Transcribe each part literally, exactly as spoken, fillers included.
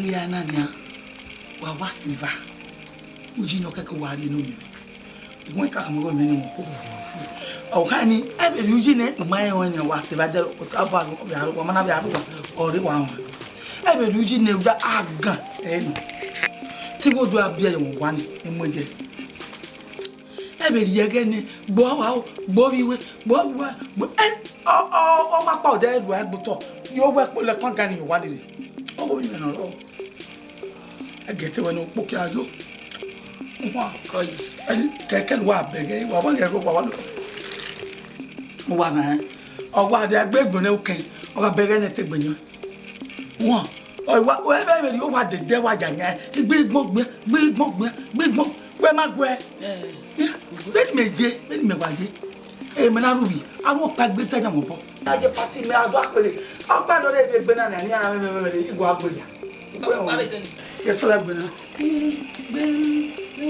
Ghi a na nian, wa wa sẹ evba, uyi ne ọ kẹkẹ wa rhie ne ovbi mwẹ. Iwẹn ka khama ọghe mwẹ ne mu ọkọ. Ọ kha ni, ẹ vbe rhie uyi nẹ, u ma rẹn ruẹ nian, wa sẹ evba dẹ, Osanobua vbe aro, wa ma na vbe aro wa, ọ rre wa ruẹ. Ẹ vbe rhie uyi nẹ, u ya agan ẹre nọ. Te igho do a biẹ ye ọmwa wa ni, e mu ye. Ẹ vbe rhie ẹghẹ nẹ, gbe ọvbaro, gbe ovbi iwe, gbe ovbi iwe, gbe, ẹ, ọ, ọ, ọ ma kpa odẹ rua ẹgbotọ, ye owẹ kpolo ẹkpan gan ni ye owa ni rre. Ọghe ovbi mwẹ ne ọ rrọọ. Ẹgẹ te wẹ ne okpokia yo. Wa, kẹkẹ ne uwa bẹghe, wa wa ghẹ rre, wa wa lo. Uwa na, ọ wa dia gbe egbe nẹ ukẹn, ọ gha bẹghe nẹ te egbe yan. Wọn, ọ wa, ọ ẹvbe vbe rhie owa dede wa ya yan, igbe igbọn gbe, gbe igbọn gbe, gbe igbọn, wẹ ma guẹ. Eh. Vbene imẹ ye, vbene imẹ wa ye. Emẹ na rhurhi, avbe ọkpa egbe zẹ ya mwẹ obọ. Na ye party mẹ a do akpere. Ọkpa nọ rre egbe na, na ni ana mẹ mẹ mẹ igua gbe ya. Ukpe họn. Ye sọrọ egbe na. Gbe, gbe, gbe,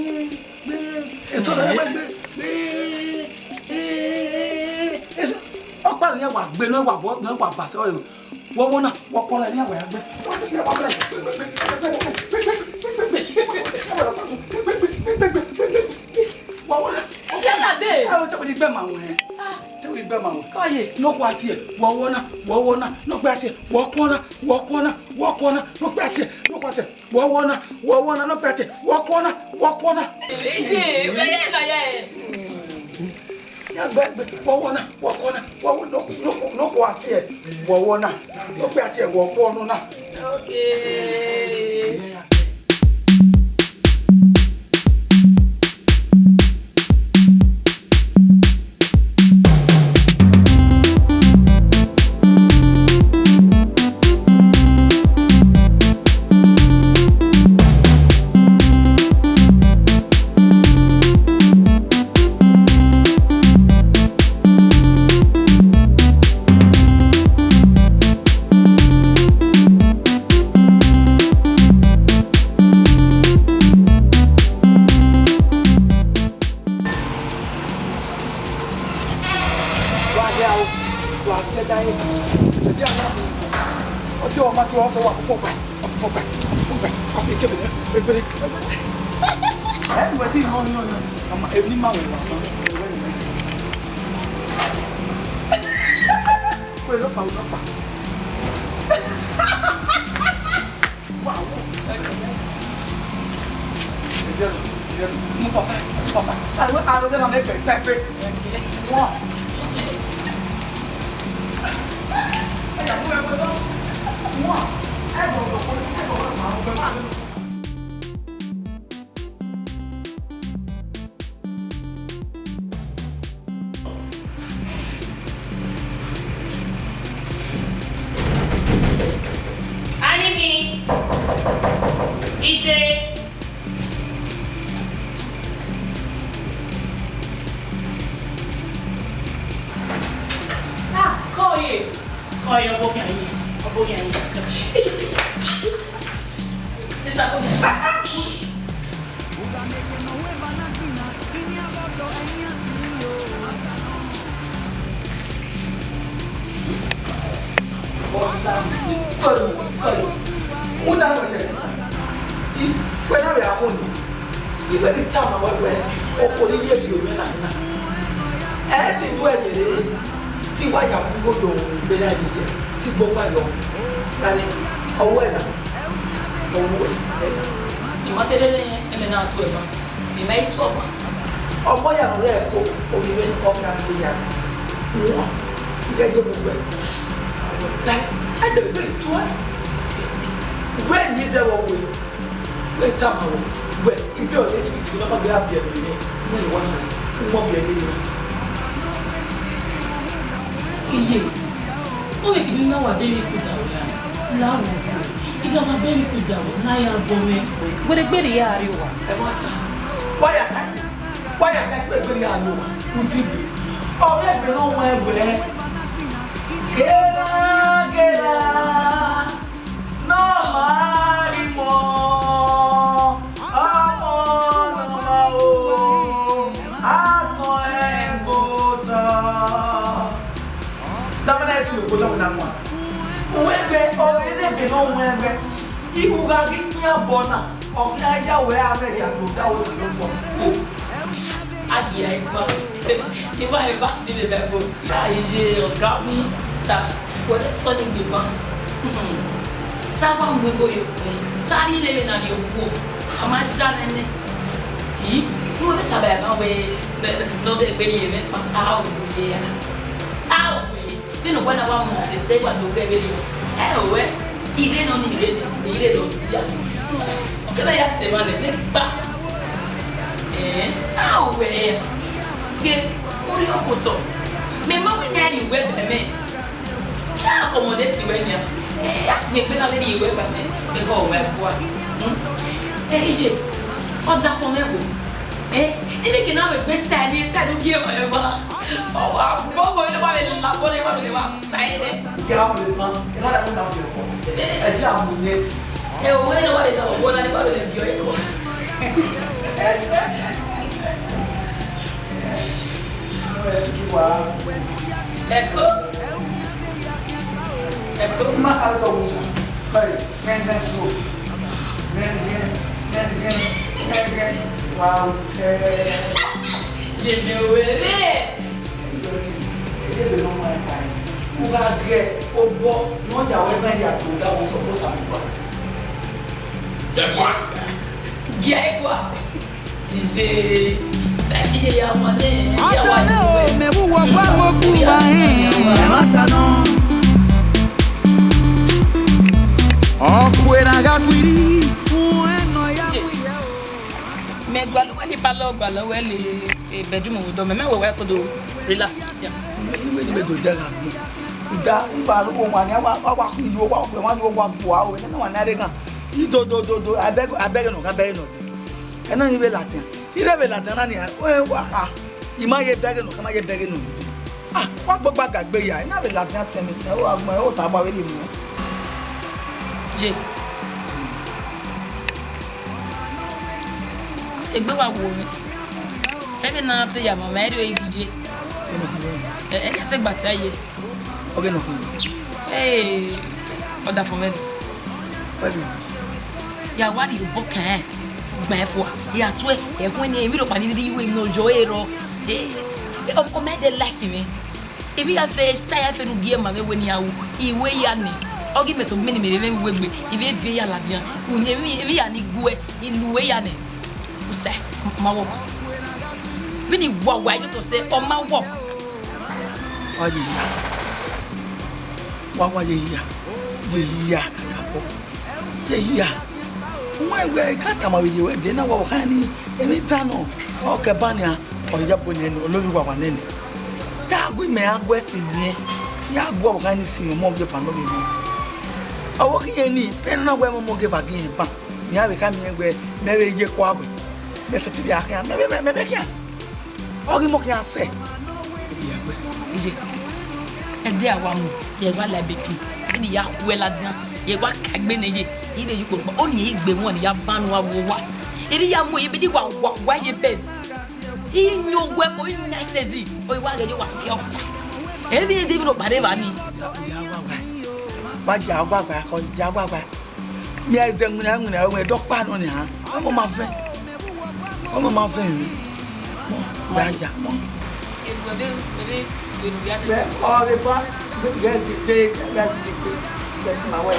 gbe. Esọrọ egbe, gbe, gbe. Eso, ọkpa nọ wa gbe, nọ wa wọ, nọ wa ba sẹ ọyọ. Wọ wọ na, wọ kọ na, ni a wa ya gbe. Wọ wọ na. Iye na de. Ẹ o, te wẹ ni gbe ma wẹ. Te wẹ ni gbe ma wẹ. Kọye. Nọkpa tie, wọ wọ na, wọ wọ na, nọkpa tie, wọ kọ na, wọ kọ na, wọ kọ na, nọkpa tie, nọkpa tie, wọ wọ na, wọ wọ na, nọkpa tie, wọ kọ na, wọ kọ na. Iye, iye na ye. Ya gbe, gbe, wọ wọ na, wọ kọ na, wọ wọ, nọ, nọ, nọkpa tie, wọ wọ na, nọkpa tie, wọ kọ nọ na. Okay. Wa hia o, wa hia da ye. Ẹdi a na mu. Ọtí ọmọ ti wọ́n fẹ́ wà púpọ̀ gbà, púpọ̀ gbà, púpọ̀ gbà. Wọ́n fi kébè náà, egbèrè, egbèrè. Ẹ ẹ wẹ̀ tí ìhàn yàn yàn. Ọmọ èmi ní màá wẹ̀ wà mọ́. Pé ló pa, ló pa. Wow. Mu papa, mu papa. Aro, aro gẹ na mẹ pẹpẹpẹ. Wow. Ẹ ya mu ẹgbẹ tọ. Wow. Ẹ bọ bọ, ẹ bọ bọ, ma ọgbẹ ma lo. Anini, dìde. Ah, kọye. Kọye, ọbọ kẹan yi. Ọbọ kẹan yi. Sister, come here. Ọna, ikọlu, ikọlu. Una no tẹ sister. I, wẹ na vbe a mu ni. I wẹ ni tama wẹ wẹ, okhuo ni ye fi omẹ na na. Ẹ ti do ẹre rere, te I wa ya mu igho do vbe na vbe ye, te I gbe ọgua yọ. Gari, ọwẹ na, ọwẹ na. I ma te rere ẹmwẹ na tuẹ ma, I ma i tuẹ ma. Ọmọ ya nọ rẹ ẹko, ovbi mwẹ, ọ gha gbe ya. Wọn, I ghẹ ye mu wẹ. Gari, ẹ dẹ gbe tuẹ. Wẹ ni zẹ vbe ọvbehe. Wẹ tama wẹ, wẹ, I biẹ ọre tighitighi ne ọ ma gbe a biẹ vbe nẹ, wẹ I wa na rre, u mọ biẹ nene na. Iye, ọ vbe kevbe na wa bẹghe ikuda wẹ ra? La wẹ, I gha wa bẹghe ikuda wẹ, na ya vọ mwẹ. Gberegbe rhie a rrie owa. Ẹmwata, wa ya ta, wa ya ta ẹgbẹgbẹre a rrie owa, u ti gbe. Ọre ẹgbẹre ne ọ wẹn wẹ, kera, kera. Ne ọ ma ghi mọ, ọmọ ne ọ ma ro, atọn ẹgbe ota. Dama na ti okpo sọmọ na wan. Uwẹ gbe ọre ne ebe ne ọ wan ẹgbẹ. Ibu gha ghi kpian obọ na, ọ khian ya wẹ a vbe rhie Agbodaro Osanobua. A gie ẹre kpa. I wa eva si vbe Bible. Ya iye ọga mi, sista, wẹ vbe tọ ne egbe ban. Te a wa mu igho ye okun, te a rhie vbene a rhie okuo, a ma ya mwẹ nẹ. I, ne uwẹ vbe tama ẹmwẹ wẹ, ne ọ dẹ gbe rhie mwẹ kpa, a ru wẹ ya. A ru wẹ. Vbene uwa na wa mu sẹsẹ, wa do ghe vberriọ. Ẹ o wẹ, ire nọ ni ire nọ, ire nọ dia. Ọ kẹmẹ ya sẹ emwa nẹ, ne kpa. Ẹn, a o wẹ, ghe, orhiọn kotọ. Mẹ ma wẹ ne a rhie uwẹ ba mẹ. Ya accommodate wẹ nian. Ẹ, a si egbe na vbe rhie uwẹ ba mẹ. Ẹ, ọ wẹ gua. Hmm? Ẹ, iye, ọ da fọ mwẹ wo. Ẹ, ne vbe ke na wẹ gbe style, style u gie ma eva. Ọ wa bọ wẹ, wa vbe la bọ ne wa vbe le wa. Saye de. Ẹ jẹ́ àwọn ọmọ ìbọn, ẹ má dàgbé náà fi ọkọ. Ẹ jẹ́ àwọn ilé. Ẹ, òwe ni wà lè ta òwe náà nípa ló lè bí ọ yẹ kọ. Ẹ jẹ́ kí wà á. Ẹ kó. Ẹ kó. Má a tọ̀ wù sà. Báyìí, mẹ́ngẹ́ so. Mẹ́ngẹ́, mẹ́ngẹ́, mẹ́ngẹ́. Wà á tẹ́. Jẹjẹ wẹrẹ. Ẹ jẹ́ ebe ne ọ ma ta ẹn. U gha gie obọ ne ọ ya wẹ ma ya do da wo sọ ko sa mi kua. Gie kua. Iye. Iye ya ma ne. Ọtẹlẹ o, mẹ wu wọ gba mo ku wa hin. Ẹ ma ta nọ. Ọkue na gha kuiri, uẹn nọ ya kuiri o. Mẹ gualọ wẹ ni palọ gualọ wẹ le bedroom vbe odọ mẹ, mẹ wẹ wẹ kodo relax dia. Iwe ni me do dẹ gha gbọn. Uda, iba aro wo wan ni, a wa, a wa khu iye, wa khu emwa ni, wa gua aro, ẹnẹ ne wa na re ghan. I do, do, do, do, abeg, abeg no, abeg no. Ẹna ni vbe ladian. I re vbe ladian na ni, ẹ, wa kha. I ma ye bẹghe nọ, ka ma ye bẹghe nọ. Ah, wa gbogbo ga gbe ya, I na vbe ladian tẹn mẹ. Ẹ, o wa gbọn, o sa ba vbe rhie mu. Ye. Egbe wa wo mwẹ. Ẹmwẹ na te ya ma, ma ẹre o igi ye. Ẹ, ẹ ya te gba ta ye. Ọghe nọ khin. Ee, ọdafẹn mwẹ. Wẹ vbe? Ya wa rhie obọ kan gba ẹn fua. Ya tue ẹkhuẹn ni, emwi rhọkpa ni rhie iwe nọ yọ ẹre rọ. Ee, ọ, ọ ma de like mwẹ. Emwi ya fẹ, style ya fẹ ne u gie ma mwẹ wẹ ne I ya ru. Iwe ya nẹ. Ọ ghi mẹ to mẹ ni mẹ vbe mwẹ iwe gbe. I vbe viẹ ya ladian. Emwi, emwi ya ni guẹ, I lu uwe ya nẹ. Usẹ, ma work. Vbene I wa wa ye otọ sẹ, ọ ma work. Wa ye hia. Wa wa ye hia. Ye hia kakabọ. Ye hia. Wẹ wẹ ka tama vbe ye wẹ de na wa wa khan ni, emwi dan nọ. Ọ kẹ ban nia, ọ ya bo nẹ, olori wa wa nene. Te a gu imẹ a gu ẹse ni, ya gu ọvbokhan ni sin ọmọ ogieva nọ vbe emọ. Ọ vbe khian ni, vbene na wẹ ọmọ ogieva gie ban. Mẹ a vbe khama irẹn wẹẹ, mẹ vbe ye kua wẹ, mẹ sẹtin vbe a khian, mẹ vbe, mẹ, mẹ vbe khian. Ọ ghi mọ khian sẹ. Ẹ ye ẹgbẹ. Iye, ẹdẹ a wa mu, ye wa la ebe tu, vbene I ya khuẹ ladian, ye wa ka egbe ne ye, I vbe ye ukpo kpa, ọni I gbe wọn, ne I ya ban ne uwa vbe owa. Erriọ I ya mu ye, vbene I wa, wa, wa ye bed. I yan owẹ ko, I yan ẹsẹzi, ọ i wa ghẹ ye wa fi ọkpa. Emwi ede vbene ọ kpa rre evba ni. Ya wa wa. Wa ya wa wa, ko ya wa wa. Mẹ a zẹ winna winna, winna, dọkpa nọ nian. Ọmọ ma vẹn. Ọmọ ma vẹn mi. Mọ, ya, ya, mọ. Vbe ọ rre ba, vbe ghẹ zẹ ikpe, ghẹ zẹ ikpe, ghẹ si ma wẹ.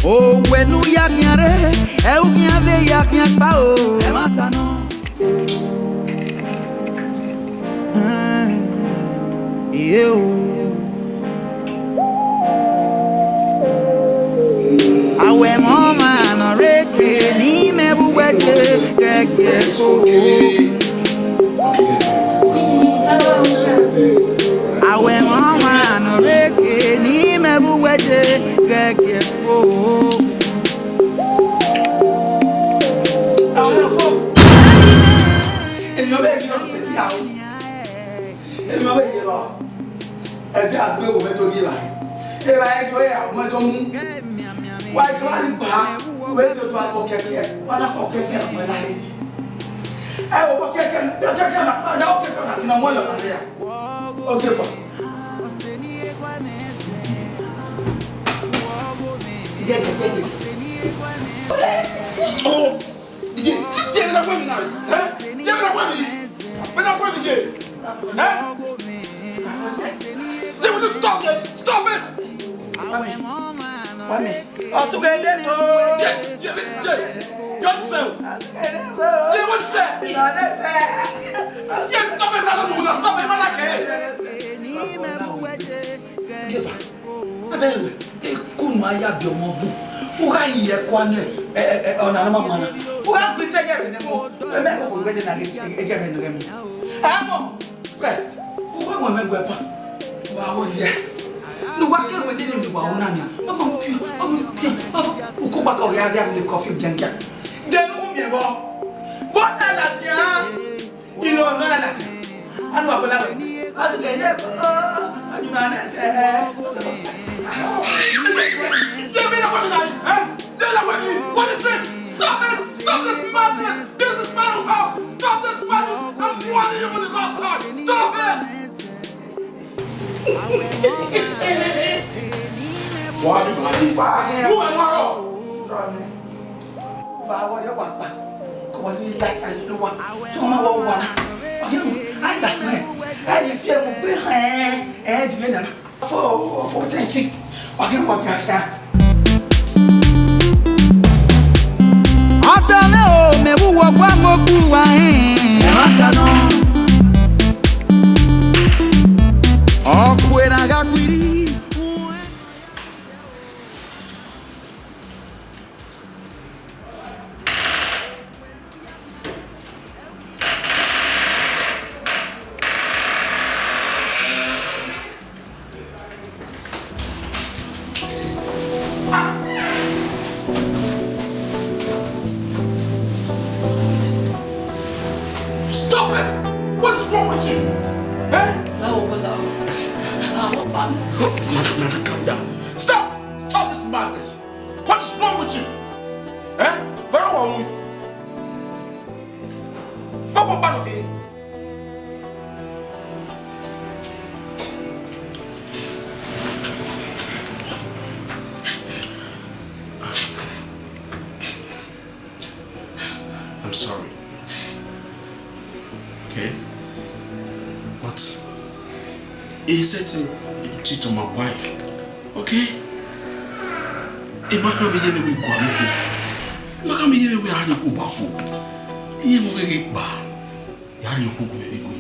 Owẹ ne u ya khian rre, ẹ u khian vbe ya khian kpa o. Ẹ ma ta nọ. Iye o. Awẹ mọ ma nọ rre ke ni mẹ bu wẹ je kẹkẹ so. Awẹ mọ ma nọ rre ke ni mẹ bu wẹ je kẹkẹ so. Èèyàn bẹ́ẹ̀ kí ló ń ṣe tí a ó. Èmi ọmọ èyí lọ. Ẹ jẹ́ àgbẹ̀ wò mẹ́tò ní ìlà yìí. Ìlà yìí jọ ẹ̀ àwọn ẹjọ́ mú. Wá ìjọ wá ní gbà á. Wẹ́ẹ́ tó tó àgbọ̀ kẹ̀kẹ́. Wá lápò kẹ̀kẹ́ àwọn ẹ̀ láyé. Ẹ wò wọ́n kẹ̀kẹ́, kẹ̀kẹ́ náà, náà wọ́n kẹ̀kẹ́ náà kí náà wọ́n yọ̀ lálẹ́ yà. Ó ké fà. Yeah, yeah, yeah, yeah. Oh, yeah, yeah, me na wẹ na, eh? Yeah, me na wẹ na. Me na wẹ na, yeah. Eh? They will stop this. Stop it. Wami, wami. Ọtugẹdẹ to. Yeah, yeah, yeah. You understand? Yeah, what you say? Yes, stop it. I don't know. Stop it. Man, I can't. Give her. Abẹ́rẹ́ wẹ̀, eku nu a ya biẹ ọmọ bun. U gha yi ẹkua nẹ, ẹ, ẹ, ẹ, ọna ne ọ ma ma na. U gha gbe itẹ ye ẹmwẹ ne mọ. Ẹmwẹ koko gbe de na ghe, ẹ, ẹ, ẹmwẹ ne mọ. Ẹ mọ, wẹ, u gha mu ẹmwẹ guẹ pa. Wa ho ya. Ne uwa ke wẹ nene ne uwa ho na nia. Mama, u pian, mama, u pian, mama. U ku gba kọ ya, ya mu kọfi jẹngia. De ne u miẹn vbọ. Bọ na ladian. Ilo ọmọ na ladian. Anu agbala wẹ. Asike ne fo. Ajuna ne fẹ. What is it? Stop it! Stop this madness! This is my house! Stop this madness! I'm warning you for the last time! Stop it! Why are you hiding? Who am I? Ba wọ rẹ wa kpa, ko wa ni la ya ni lo wa. So ma wa wa na. Ọyẹ mu, a da fẹ. Ẹ ni fi emu gbe hẹn, ẹ di mẹ nana. Fo, fo thank you. Wa ke wa ja ja. Adọmẹ o, mẹ vbe uwọ gua mu okpu uwa rẹn. Ẹmwata nọ. Ọ kue na gha kue rri. Stop it! What is wrong with you? Eh? Láwo bọ́lá o. Àwọn pa mi. Oh, my friend, my friend, calm down. Stop! Stop this madness! What is wrong with you? Eh? Where are we? What about here? I'm sorry. Okay? But he said to cheat on my wife. Okay? Ẹ ma kan vbe ye vbe gua mu kpo. Ẹ ma kan vbe ye vbe a rhie okhuo gba khuo. Iye mu gheghe kpa. Ya rhie okhuo gu mwẹ vbe gue.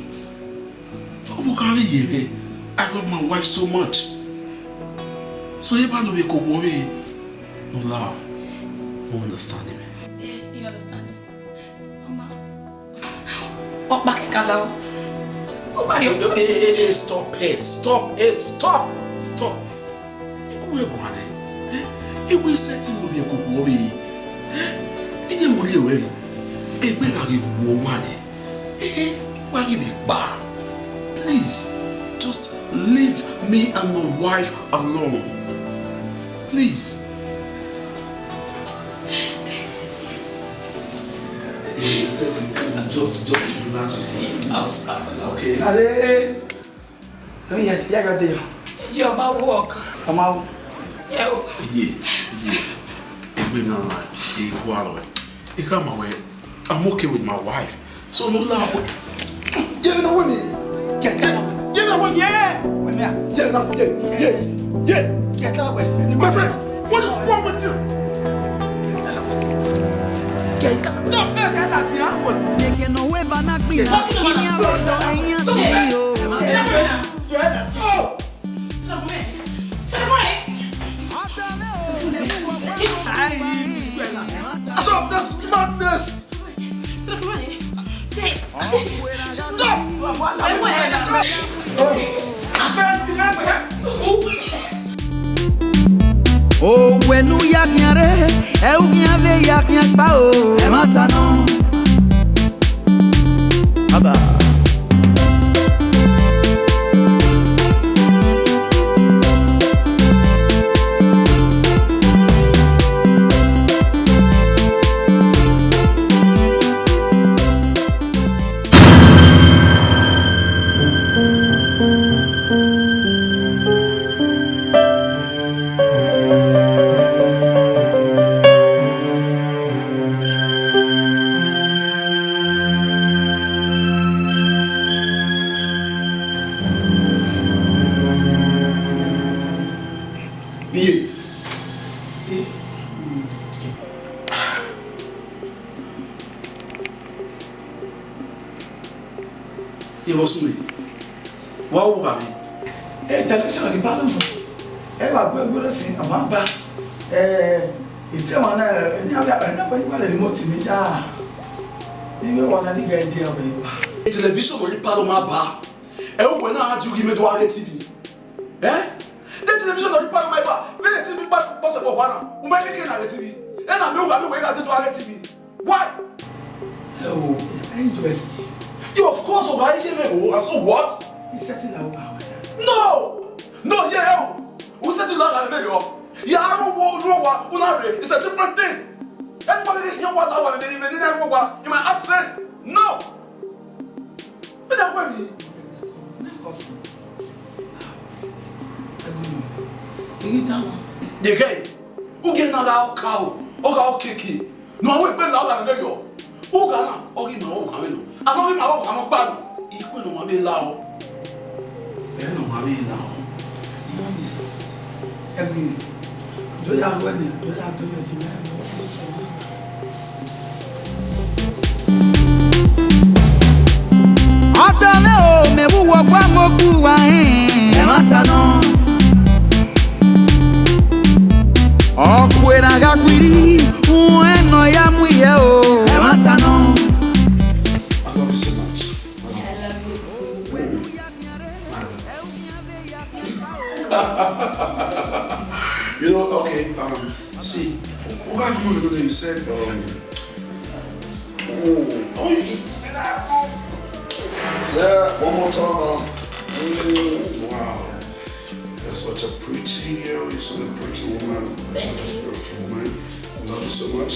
Ọvbokhan vbe ye vbe. I love my wife so much. So eba ne ovbi ẹko wọ vbe no la, no understand him. Yeah, he understand. Mama, ọkpa kẹkan la o. Ọkpa rhie. Hey, hey, hey, hey, stop it, stop it, stop, stop. Eku wẹ guan nẹ. Eh? Iwe sẹtin ne ovbi ẹko wọ vbe. Eh? Iye mu rhie ruẹ rri. Egbe gha ghi wu owa nẹ. Eh, eh, wa ghi vbe kpa. Please, just leave me and my wife alone. Please. Eh, eh, just, just relax yourself, please. Okay? Ale. Ẹ ya, ya, ya de yọ. Yọ, ma wo ọkan. Ọ ma wo. Yẹ o. Yeah, yeah. Egbe na na, e kua rọ. I khama wẹ, I'm okay with my wife. So no laugh. Jẹ mi na wẹ mi. Kẹkẹ. Jẹ mi na wẹ mi. Yeah. Wẹ mi a. Jẹ mi na, yeah, yeah, yeah. Kẹkẹ la wẹ. My friend, what is wrong with you? Kẹkẹ. Stop it. Kẹkẹ na ti a wẹ. Kẹkẹ nọ wẹ va na gbin. Kẹkẹ. Iyan wẹ dọ, iyan si o. Stop this madness! Stop! Owẹ ne u ya khian rre, ẹ u khian vbe ya khian kpa o. Ẹmwata nọ. Aba. Iye. Iye, boss mi. Wa wo gha mi. Eh, television ni ba na. Eh, wa gbe gbe si, a ma ba. Eh, ife wa na, eh, ni a, ni a gbe gbe remote ni da. Ni we wa na ni ga idea we ba. Television ni ba do ma ba. Ẹ, uwẹ na a ju ghi mẹ do gha ghe T V. Eh? De television nọ rhie palọ ma ba, vbene T V kpa bọsẹ vbe owa na, u ma miẹn ekẹn na ghe T V. Ena miẹn uwa miẹn wẹ gha te do gha ghe T V. Why? Oh, I enjoy. You, of course, why you me oh, and so what? He settle our power. No! No, yeah, oh. U settle our power. Ya ru wo ru wa, una re. It's a different thing. Anybody here want that one, they, they, they, they, in my absence. No! Vbene wẹ vbe Yeghe, u gie na gha ọka o, ọ gha okiekie, ne ọ wẹ egbe la ọghe mwẹ yọ. Ugha na, ọ ghi ma ọghe mwẹ nọ, a ne ọ ghi ma ọghe mwẹ ọkpa nọ, ikue ne ọ ma vbe la ọ. Ẹ ne ọ ma vbe la ọ. Ẹgbẹe, do ya ruẹ nẹ, do ya do ruẹ, je mẹ, do ya sẹ. Ọdọ mwẹ o, mẹ vbe uwu ọkpa mu okpu uwa rẹn. Ẹmwata nọ. Ọ kue na gha khuirri, uẹn ne ọ ya mu iyẹ o. Ẹmwata nọ. I love you so much. I love you too. You know, okay, um, see, what I do, you said, um, oh, oh, you just, yeah, one more time. Mm, wow. You're such a pretty girl, you're such a pretty woman, you're such a beautiful woman. I love you so much.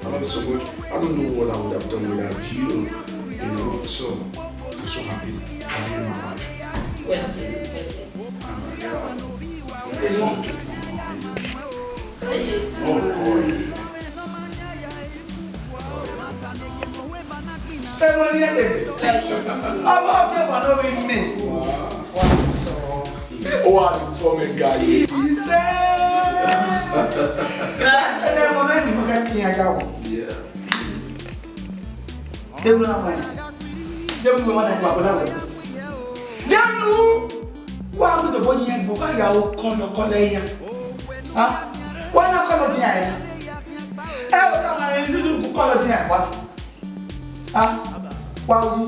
I love you so much. I don't know what I would have done without you. You know, so I'm so happy to have you in my life. Wẹse, wẹse. And, uh, yeah. Yes. Oh, oh, yeah. Ẹmọ ni ẹdẹ. Ọmọ ọdẹ wà lórí mi. Ó wà ní tọ́ mi ga yìí. Ìṣe. Ẹnẹ ọmọ mẹ́rin ni mo fẹ́ kí n ajá wọ̀. Yeah. Ewu náà wáyé. Ewu wọn náà wà pẹ̀lú àwọn. Dẹnu wa mu dobo yẹn gbogbo àyà o kọlọkọlọ ẹ̀yà. Ha? Wa na kọlọ dian ẹ̀yà. Ẹ o ta ma ẹni tuntun kú kọlọ dian ẹ̀fọ́. Ha? Wa ojú.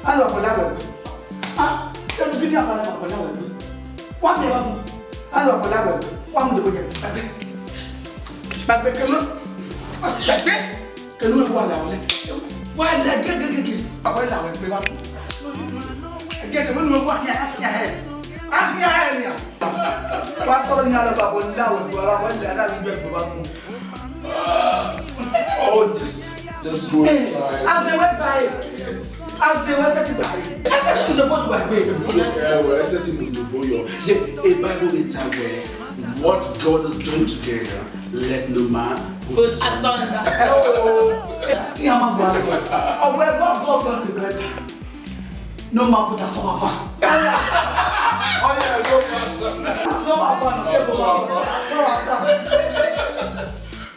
A lọ pẹ̀lú àwọn ẹgbẹ́. Ha? Ẹnu gidi àwọn ọmọ pẹ̀lú àwọn ẹgbẹ́. Wa mi wa mu. A lọ pẹ̀lú àwọn ẹgbẹ́. Wa mu dobo yẹn. Ẹgbẹ́. Gbàgbé kẹnu, gbàgbé kẹnu ẹ wà làwọn lẹ, wà lẹ gẹgẹgẹgẹ, àwọn ẹ làwọn ẹgbẹ́ wa kú. Gẹgẹ mẹnu ẹ wà ní àhíà ẹ, àhíà ẹ ni à. Wa sọ̀rọ̀ ní alẹ́ bàbá ní àwọn ẹgbẹ́ wa, wọ́n lẹ aláàbí ẹgbẹ́ wa kú. Oh, just, just go inside. As a way by, yes. As a way set by. Ẹ sẹ́ ti lè bọ́ ìwà ìgbé. Ẹ wọ, ẹ sẹ́ ti lè bọ́ yọ. Ṣé ẹ Bible dey tell you? What God is joined together, let no man put asunder. Ẹ o, tí a máa gbọ́ aṣọ, ọ̀wọ́ ẹ gbọ́ gbọ́ gbọ́ ti bẹ̀rẹ̀ ta. No man put asunder. Ọyẹ ẹ ló ń bá aṣọ. Asunder náà, asunder náà.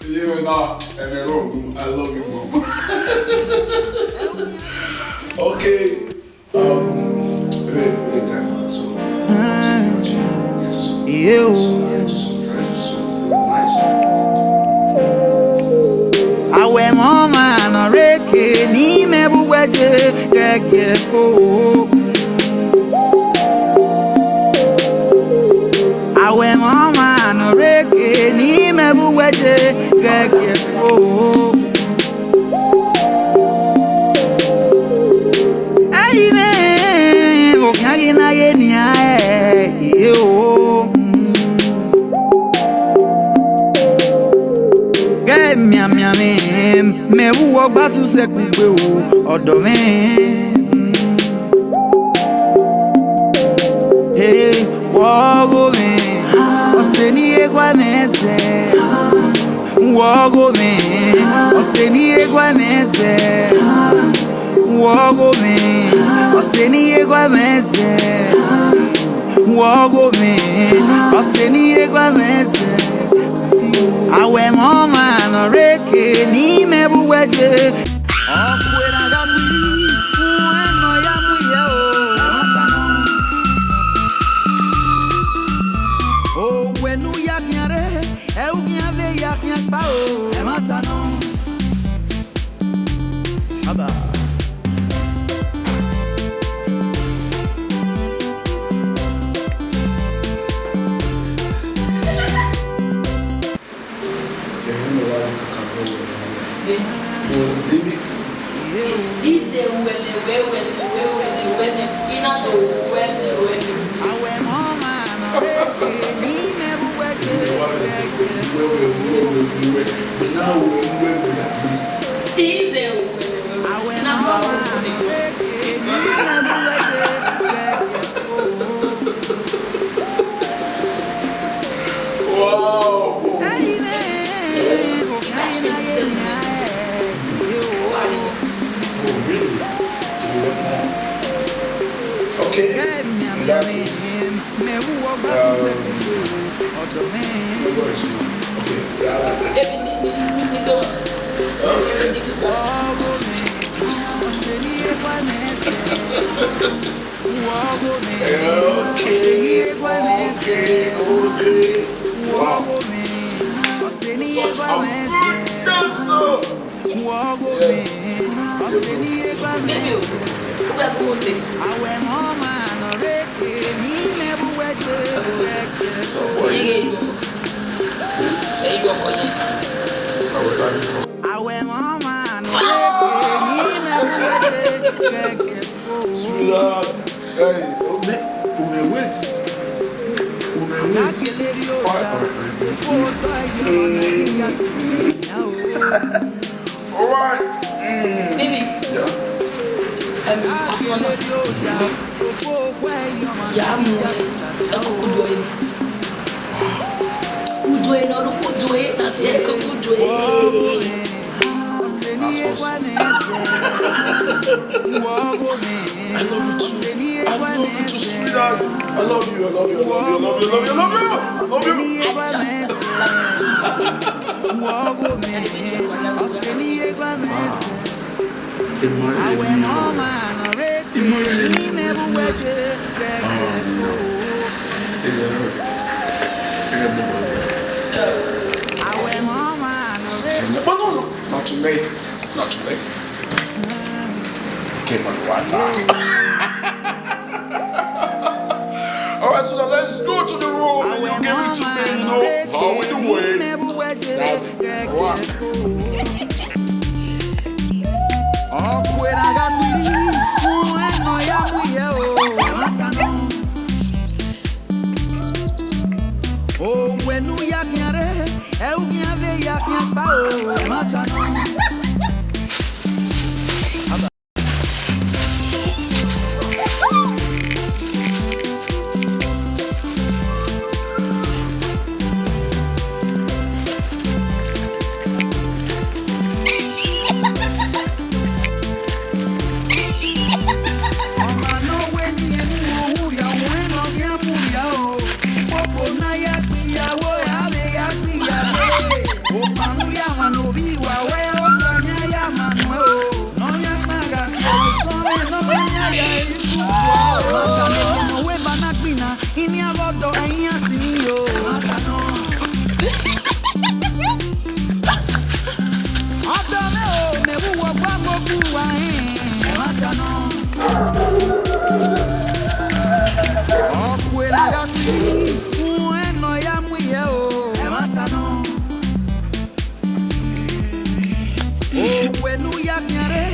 Yeah, nah, and I love you, I love you, mom. Okay. Um, wait, wait, time out. So, yeah, o. Nice. Awẹ mọ ma nọ reke ni mẹ bu wẹ je gẹgẹ fo. Awẹ mọ ma nọ reke ni mẹ bu wẹ je gẹgẹ fo. Ẹi mwẹ okhian ghi na ye nian ẹ, e o. Gẹ mianmianmwẹ, mẹ vbe uwu ọgba susẹ kugbe o, ọdọ mwẹ. Ee, wọ ọgho mwẹ, ọse ne I ye gua mwẹ zẹ. Wọ ọgho mwẹ, ọse ne I ye gua mwẹ zẹ. Wọ ọgho mwẹ, ọse ne I ye gua mwẹ zẹ. Uwẹ ọghe mwẹ, ọse ne I ye gha mwẹ zẹ. Awẹ mwẹ ọmwa ne ọ rre eke ne imẹ vbe uwẹ ye. Ọ kuẹ na gha kpirri, uwẹ ne ọ ya mu ye o. Owẹ ne u ya khian rre, ẹ u khian vbe ya khian kpa o. Ẹmwata nọ. Aba. Ize wẹlẹ, wẹlẹ, wẹlẹ, wẹlẹ, I na do wẹlẹ, wẹlẹ. Ize wẹlẹ, wẹlẹ, I na do wẹlẹ. Wow. Oh, really? So you want more? Okay. In that case, um, okay, yeah. Baby, you, you, you, you don't. Okay. Okay, okay, okay. Wow. Such a good dancer. Yes. Baby, o, o bẹ ko se. So, boy. Sweetheart, hey, ume, ume wait. Ume wait. All right. Mm. Baby. Yeah. Um, Asona. Ya mu ẹko kudu ẹre. Kudu ẹre, nọ kudu ẹre, na fi ẹko kudu ẹre. That's awesome. I love you too. I love you too, sweetheart. I love you, I love you, I love you, I love you, I love you, I love you. I just love you. Emma, Emma, Emma. But no, no, not today. Not today. Came on the right time. All right, so now let's go to the room and you give it to me, you know, how we do it. That's it. All right. Ọ kuẹ na gha kpirri, uwẹ ne ọ ya mu ye o, ẹmwata nọ. Owẹ ne u ya khian rre, ẹ u khian vbe ya khian kpa o, ẹmwata nọ. Ọmwa ne ọ wẹ ne irẹn mu ohu rhia, ọmwa ne ọ khian mu rhia o. Ikpokpo na ya gbe iyaro, a vbe ya gbe iyaro. Okpanu ya mwa ne ovbi wa wẹ, Osa yan ya ma nuẹn o. Ne ọ yan kpa gha tie osọmwẹ, ne ọ ma yan ya ri ku fo. Ẹmwata ne ọ wẹ ba na gbinna. Ini avbe ọdọ ẹre iran si ni yo. Ọdọ mwẹ o, mẹ vbe uwu ọgua mu ogu uwa rẹn. Ẹmwata nọ. Ọ kuẹ na gha kpirri, uwẹ ne ọ ya mu ihe o. Ẹmwata nọ. Owẹ ne u ya khian rre,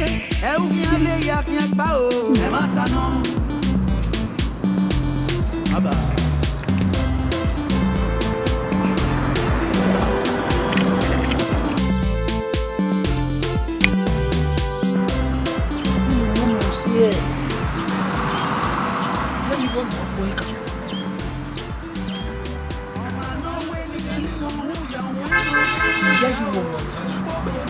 ẹ u khian vbe ya khian kpa o. Ẹmwata nọ. Baba. Unu mu si ẹe. Iye yi vọ ne ọ kpọẹn kan. Iye yi vọ ne ọ kpọẹn. Iye yi vọ ne ọ kpọẹn.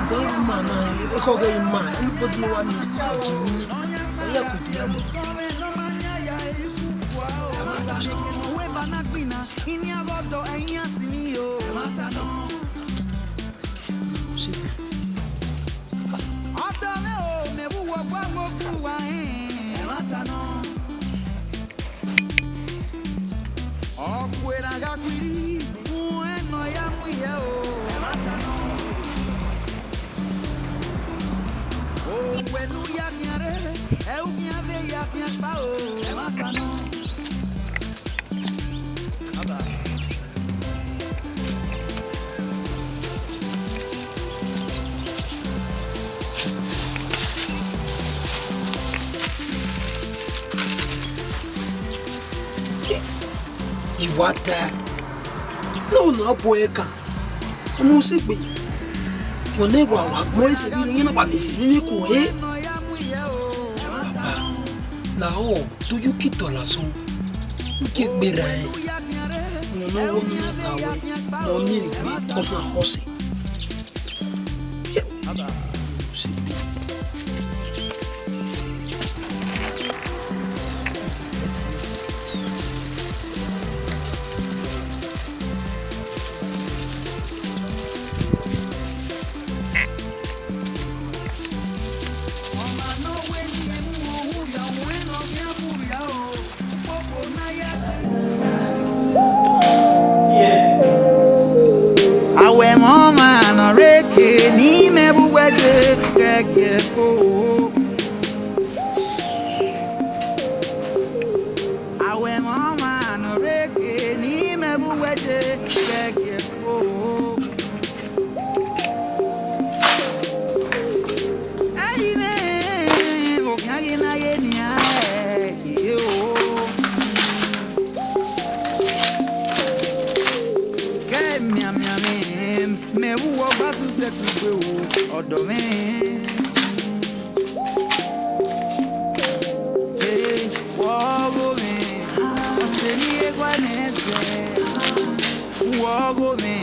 Dọ ima na, ekhọe ghe ima, anybody ne wa ni, ọ ji wi. Iye ku Ọdọ mwẹ o, mẹ vbe uwẹ ọgua vbe okpia uwa rẹn. Ẹmwata nọ. Ọkue na gha kpirri, uwẹ nọ ya mu ihe o. Ẹmwata nọ. Owẹ ne u ya khian rre, ẹ u khian vbe ya khian kpa o. Ẹmwata nọ. I wa ta, ne ọ na bu ẹre kan, ọmọ sẹ egbe, wẹ ne wa wa gbẹn ẹse vbe iran na wa miẹn ẹse ne ku ẹre. Papa, lahọ, do you kidọlasọn? U gie gberra ẹn. Wọn ne ọ wo ne ọ ta wẹ, ne ọ miẹn vbe egbe, ọ na họse. Awẹ mwa ọmwa nọ rre ke ne imẹ vbe uwẹ ye gẹgẹ fo. Awẹ mwa ọmwa nọ rre ke ne imẹ vbe uwẹ ye gẹgẹ fo. Ẹi mwẹ, okhian ghi na ye nian, ẹ, o. Kẹ mianmianmwẹ, mẹ vbe uwẹ ọgba sẹ kugbe o, ọdọ mwẹ. Ee, wẹ ọghe mwẹ, ọse ne I ye gua mwẹ zẹ. Wẹ ọghe mwẹ,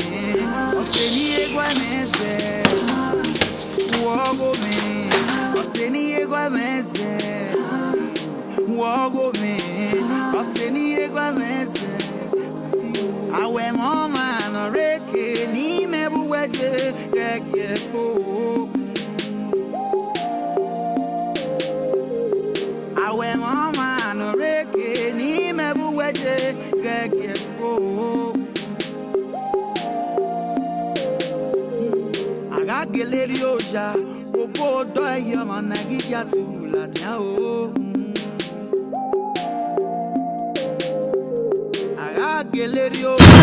ọse ne I ye gua mwẹ zẹ. Wẹ ọghe mwẹ, ọse ne I ye gua mwẹ zẹ. Wẹ ọghe mwẹ, ọse ne I ye gua mwẹ zẹ. Awẹ mwa ọmwa nọ rre ke ne imẹ vbe uwẹ ye gẹgẹ fo. Awẹ mwa ọmwa nọ rre ke ne imẹ vbe uwẹ ye gẹgẹ fo. A gha gele rrie oya, obo odọ ẹre ọmwa na ghi ya tu ladian o. A gha gele rrie oya,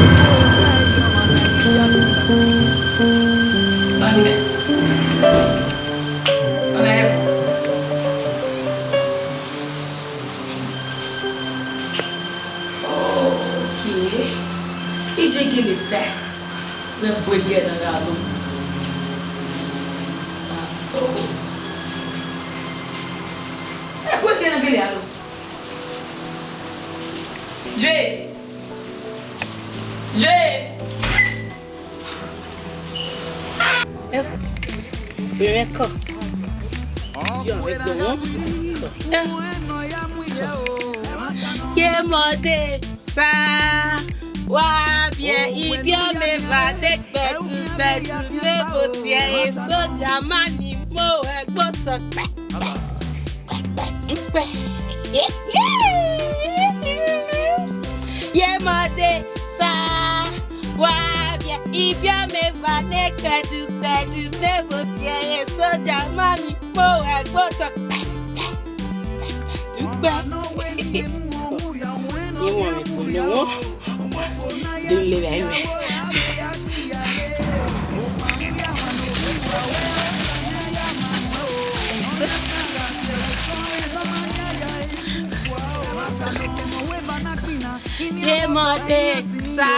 obo odọ ẹre ọmwa na ghi ya tu ladian. Okay. Iye gele tae wẹ ẹguẹdẹ na gha lo. Na so. Ẹguẹdẹ na gele gha lo. Jay. Jay. Ẹ, ẹ kọ. Yọ, ẹ gbọ wọn. Ẹ. Ye mọ de sa, wa biẹ ibiọmeva de gbẹdu gbẹdu, ne vbe tie soja ma ni mo ẹgbe otọ pẹ. Ukpẹ. Ye mọ de sa, wa biẹ ibiọmeva ne kẹdukẹdu, ne vbe tie soja ma ni kpo ẹgbe otọ. Dukpẹ. Ye wọn vbe kpolo wọn. Dele vbe ẹmwẹ. Ye mọ de sa,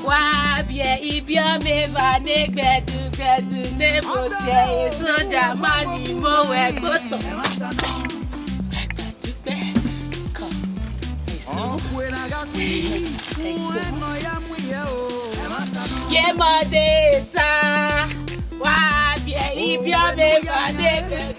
wa biẹ ibiọmeva ne gbẹdu gbẹdu, ne vbe tie soja ma ni mo ẹgbe otọ. Dukpẹ. Kọ. Eso. Eso. Ye mọ de sa, wa biẹ ibiọmeva ne gbẹdu.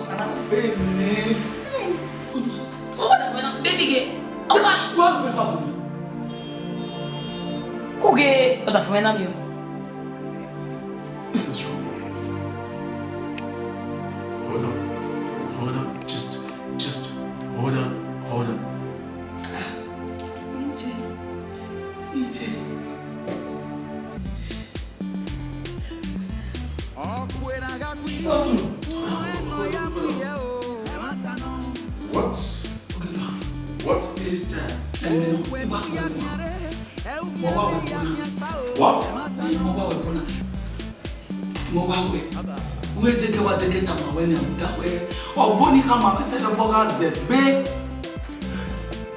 Ọkhan na be mẹ. Ọkhan na be mẹ. Baby ghe. Ọkhan. Wa be fa bu mẹ. Ku ghe ọdafẹn mwẹ na miẹn. What's wrong with me? Hold on. Hold on. Just, just hold on. Hold on. Ije. Ije. What? What is that? What? Mo wa wẹ, wẹ zẹkẹ wa zẹkẹ tama wẹ ne a mu da wẹ, ọbo ni khama mwẹ sẹ lọbọ gha zẹ gbe.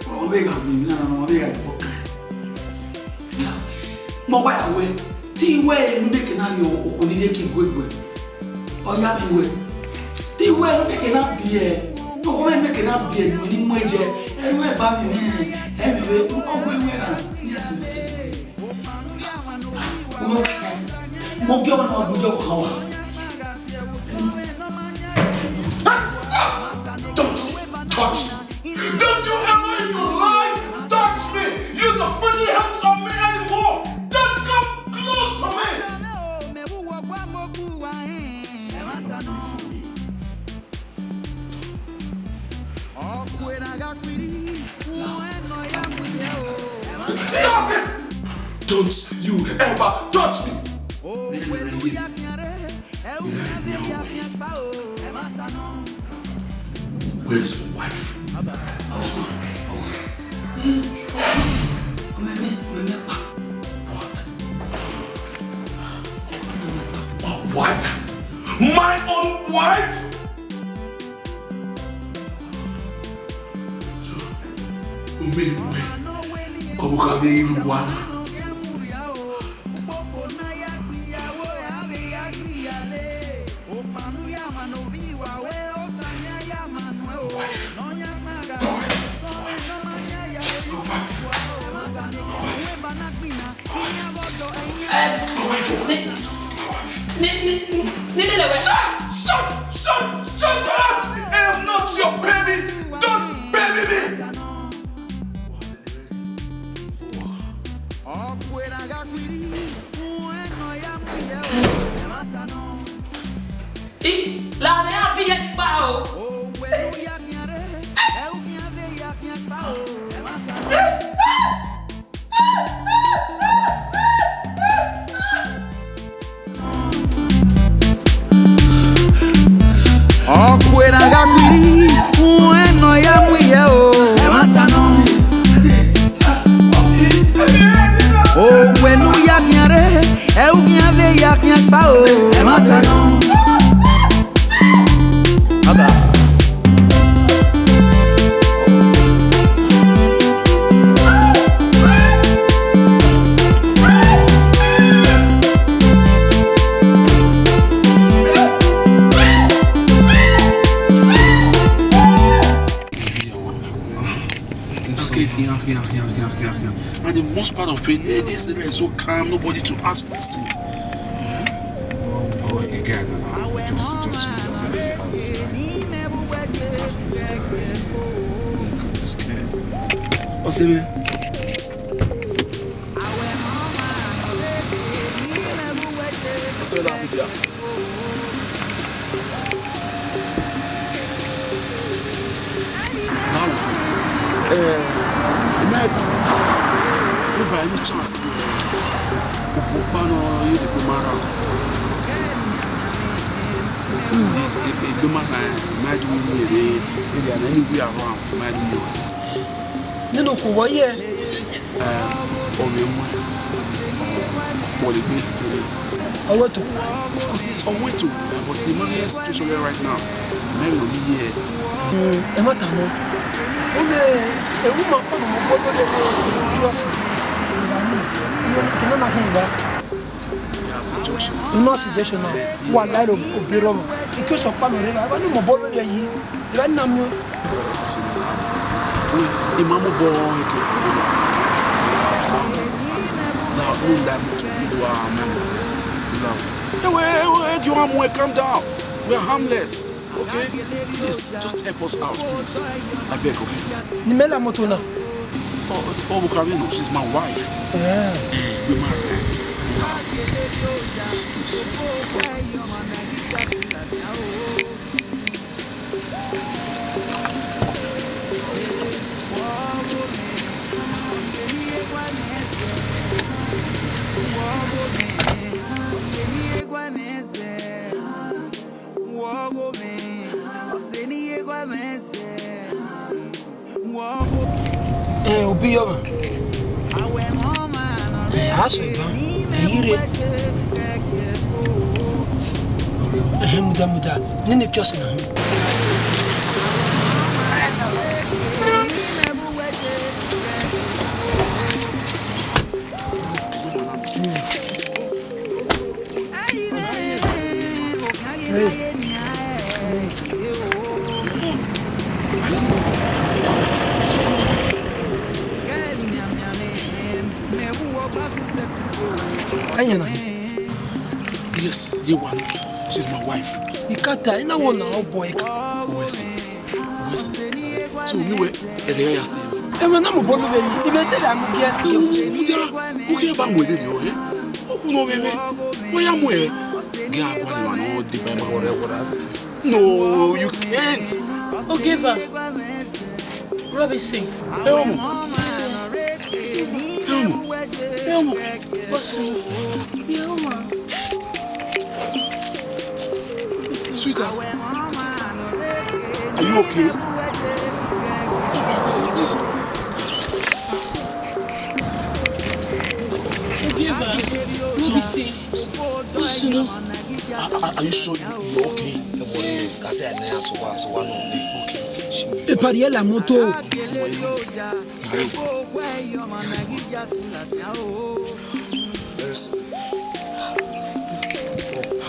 Ọ vbe gha miẹn emwi na, ọ vbe gha bọ kan. Na, mẹ ọ wa ya wẹ, te I wẹ ne u mieke na rhie okhuo ni rhie ke igue gbe. Ọ ya vbe wẹ, te I wẹ ne u mieke na biẹ, ne okhuo mwẹ mieke na biẹ ne ọ ni mu ẹre jẹ, ẹ i wẹ ba vbe mwẹ, ẹ vbe wẹ, ọ wẹ wẹ na, iran sẹ mẹ sẹ. Mo gie ọmọ na gbe iyọkọ kan wa. Hey, stop! Don't touch me! Don't you ever in your life touch me! You don't put your hands on me anymore! Don't come close to me! Stop it! Don't you ever touch me! Where is my wife? Husband. What? My wife? My own wife? So, u miẹn wẹ, ọ vbe gha vbe ru wa na? Shut, shut, shut, shut up! I am not your baby! Don't baby me! I, la ne a viẹ kpa o. Ọ kuẹ na gha kiri, uẹn nọ ya mu ihe o. Ẹmwata nọ. Owẹ ne u ya khian rre, Khian khian kpa o, ẹ ma ta nọ. Aga. Okay, okay, okay, okay, okay, okay, okay. And the most part of it, eh, this area is so calm, nobody to ask questions. Oh, again, just, just ask this guy. Ask this guy. Don't be scared. What's it, man? What's it? What's it, man? Báwo? Eh, ẹ má, nígbà any chance, okpokpa nọ ye de kpe ma ra. Egbe ma ra, ẹ ma do mu ere, ere na ni wi aro, ẹ ma do mu. Nene okhuo vbọ ye? Eh, ọ vbe wan. Ọ vbe gbe. Ọ wẹ to. Of course, yes, ọ wẹ to. But the money situation there right now. Mẹ nọ mi ye. Mm, ẹ ma ta nọ. Ọ vbe, ẹ wu ma kpa nọ, mo gbọ gbọ gbọ, curious. Ẹ na na khin ba. That's a junction. Ẹ na situation na. Wa la ro obi rọ. Ike sọ kpa nọ re la. Ẹ ba ni mo gbọ gbọ yi. Ẹ ba na mi. Ima mobọ eke na, no, like, to do our memo. Now, ewe, ewe, Giohamu, calm down. We are harmless, okay? Please, just help us out, please. I beg of you. Ni mẹ la moto na. Oh, oh, Bukavino, she's my wife. Eh. Eh, we married. Now, please, please. Eh, obi yọ mwa. Eh, a sẹ ban, ẹ i re. Ẹhẹn, muda, muda, nene kiọsi na hin. Ẹyẹn na. Yes, ye wa. She's my wife. Ikata, ina wo na obo ika. Wesi. Wesi. So, mi wẹ, ẹdẹ ya ya si. Ẹ ma na mu bọọlu vbe yi, ibe de la mu giẹ. Ẹ, u, u dia, u ke ba mu ẹdẹ yọ, eh? Okhuo nọ mwẹ mwẹ, wẹ ya mu ẹ. Gẹ a gualọ emwa ne ọ deba ima. Wọrẹ, wọrẹ, asẹtin. No, you can't. Ogeva. Robinson. Ẹ ọmọ. Ẹ ọmọ. Ẹ ọmọ. Boss. Ẹ ọmọ. Sweetheart, are you okay? Please. Ogeva. Robinson. Boss, no. Are, are, are you sure you, you're okay? Ẹ wọrẹ, ka sẹ ne a sọ wa, sọ wa nọ ni. Okay. E pariẹ la moto.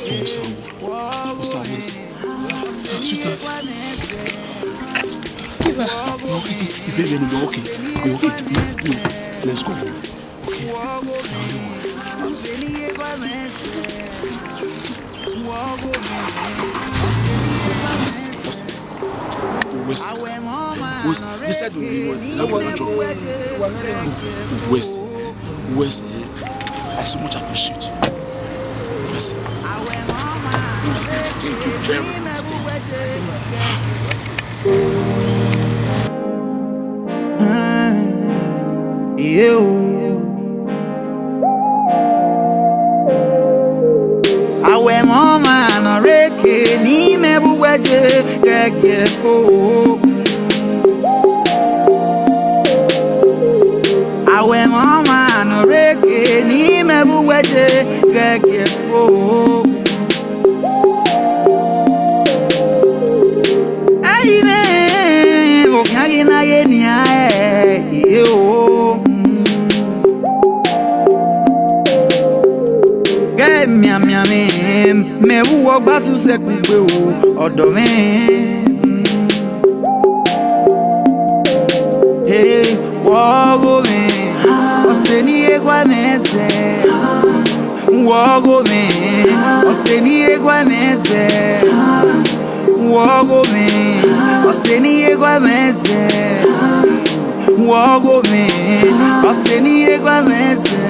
Very soon. What's up? What's up, miss? Sweetheart. You're okay. Baby, you're okay. You're okay. Please, let's go. Okay. West, West, this side of the world, that one, West, West, I so much appreciate you. West, West, thank you very much. Thank you. Iye o. Awẹ mọ ma nọ rre ke ne imẹ vbe uwẹ ye kẹkẹ fo. Awẹ mọ ma nọ rre ke ne imẹ vbe uwẹ ye kẹkẹ fo. Ẹ i mwẹ, okhian ghi na ye nian ẹ, ẹ o. Ghẹ mianmian mwẹ, mẹ vbe uwu ọgba susẹ kugbe o, ọdọ mwẹ. Ee, wọ ọghe mwẹ, ọse ne I ye gua mwẹ zẹ. Wọ ọghe mwẹ, ọse ne I ye gua mwẹ zẹ. Wọ ọghe mwẹ, ọse ne I ye gua mwẹ zẹ. Wọ ọghe mwẹ, ọse ne I ye gua mwẹ zẹ.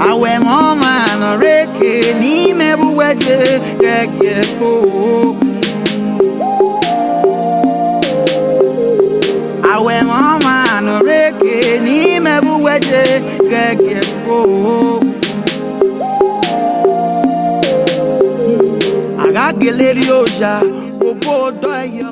Awẹ mwẹ ọmwa ne ọ rre eke ne imẹ vbe uwẹ je ghẹgiẹ fo. Awẹ mwẹ ọmwa ne ọ rre eke ne imẹ vbe uwẹ je ghẹgiẹ fo. A gha gele rrie oya, obo dọ ẹyọ.